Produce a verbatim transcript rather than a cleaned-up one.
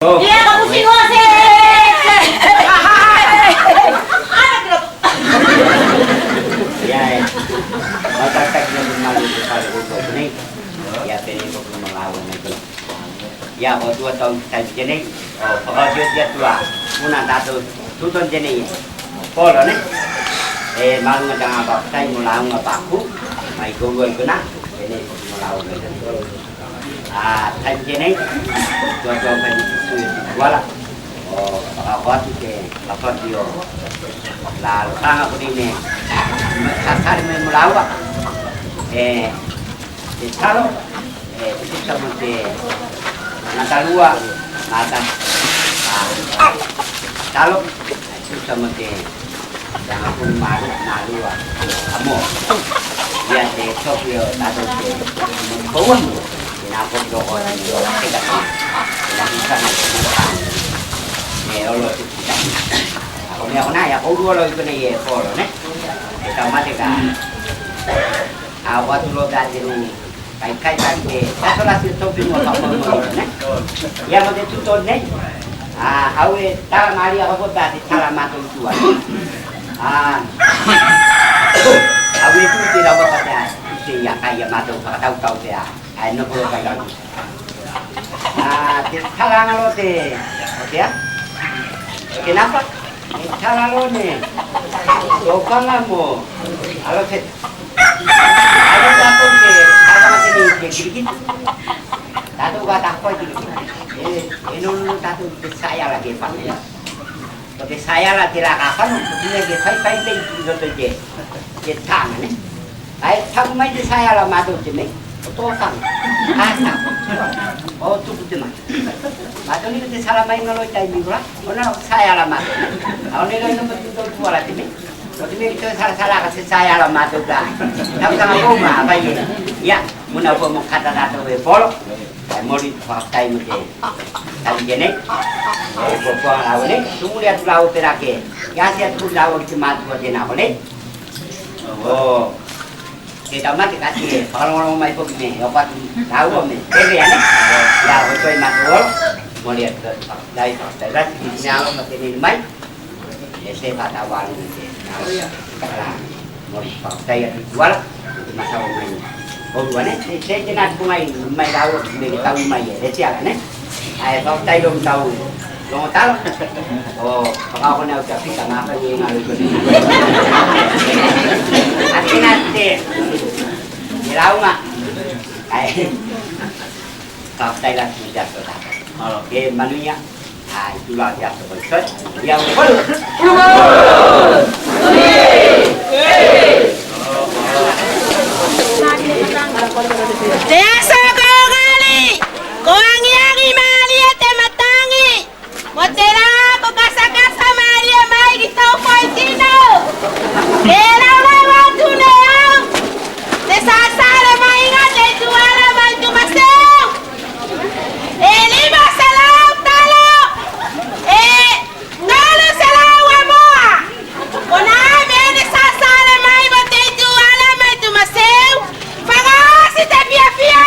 Ia, ka pusi ko se. Ia, e. Mataku ki loto malu te fale ko konei. Ia, penei ko ki malau nei konei. Ia, ko tua tau tai tenei. O, fakaoti atu a. Una tatou tuto tenei. Polo nei. E, maluga taga paku tai mo lauga paku. Mai ko ua i kona. Penei ko ki malau nei konei. A, tai tenei, tua tua kai sui e tuala. O, fakaoko atu te, fakaoti o, la, lokaga konei ne, sasale mai mo laua. E, te talo, e, te tusa mo te, mata lua, mata, a, talo, e, tusa mo te, Ia, ko malu, malu a. Amo. Ia, te toki o tatou te. Ko amo. Ina ko loko ni o te ka. Ina ko ka na. E olo te ka. Ko mea kona, ia ko ulu olo i konei e polo, ne? Te taumate ka. A, ko atu loa te ati nui. Kai, kai, kai, e, tatou la te topi mo ka mo mo, ne? Ia mo te tuto nei. A, au e tala malie ko ko ta te tala matou tua. A, au e tu te la ko ta, te ia kai ia matou fakatautau te a. Ai no ko kai la. A, te tala galo te, o te a? Te napa? E tala loa ne. Tokaga mo. Alo te. Alo tatou te, tala te ne te kirikiti. Tatou ka takoa kirikiti. E, e no no tatou te saeala ke fano. Ko te saeala te la ka fano, ko te ne ke fai fai te i loto i te. Te taga ne. Ae taku mai te saeala matou te mei. O tokaga. A taku. O tuku te mata. Matou nei ko te sala mai galo i taimi kola. Ona o saeala matou. A o nei la ina matou tou tuala te mei. Ko te mei ki toe salasala ka te saeala matou ka. Taku taga kou ma, vai e. Ia, muna ko mo kata tatou e polo. Ae moli fakatai mo te. Tali tenei. E ko ko lau nei. Tumuli atu lau perake. Ia se atu lau ki te matua tenā konei. O. Te taumate ka te fakalogologo mai foki me, o patu, lau o me, tele ane. Ia, o toi matou olo, moli atu, tai, tai, tai, ne alo ma tenei mai. E se fakatau alu me te, alo ia, kala, moli fakatai atu tuala, te masao mai. O lua ne, se, se tena tuku mai, mai lau, me ke tau mai, e te ala ne. Ae fakatai loa tau, Logo talo. O, fakaoko ne au te Afika, mafai ne galo i konei. Atina te, te lauga. Ae. Fakafetai lasi mo te Atua Tama. Ke manuia. Ae, tula te Atua Tama. Ia, ulu. Te aso ko gali, ko agiagi malie te matagi. Mo te la ko kasakasa malie mai ki tou foitino. E laulau atu ne au te sasale mai ga te ituala mai Tumaseu. E lima selau talo. E tolu selau a moa. Kona me ne sasale mai mo te ituala mai Tumaseu. Fakaosi te fiafia.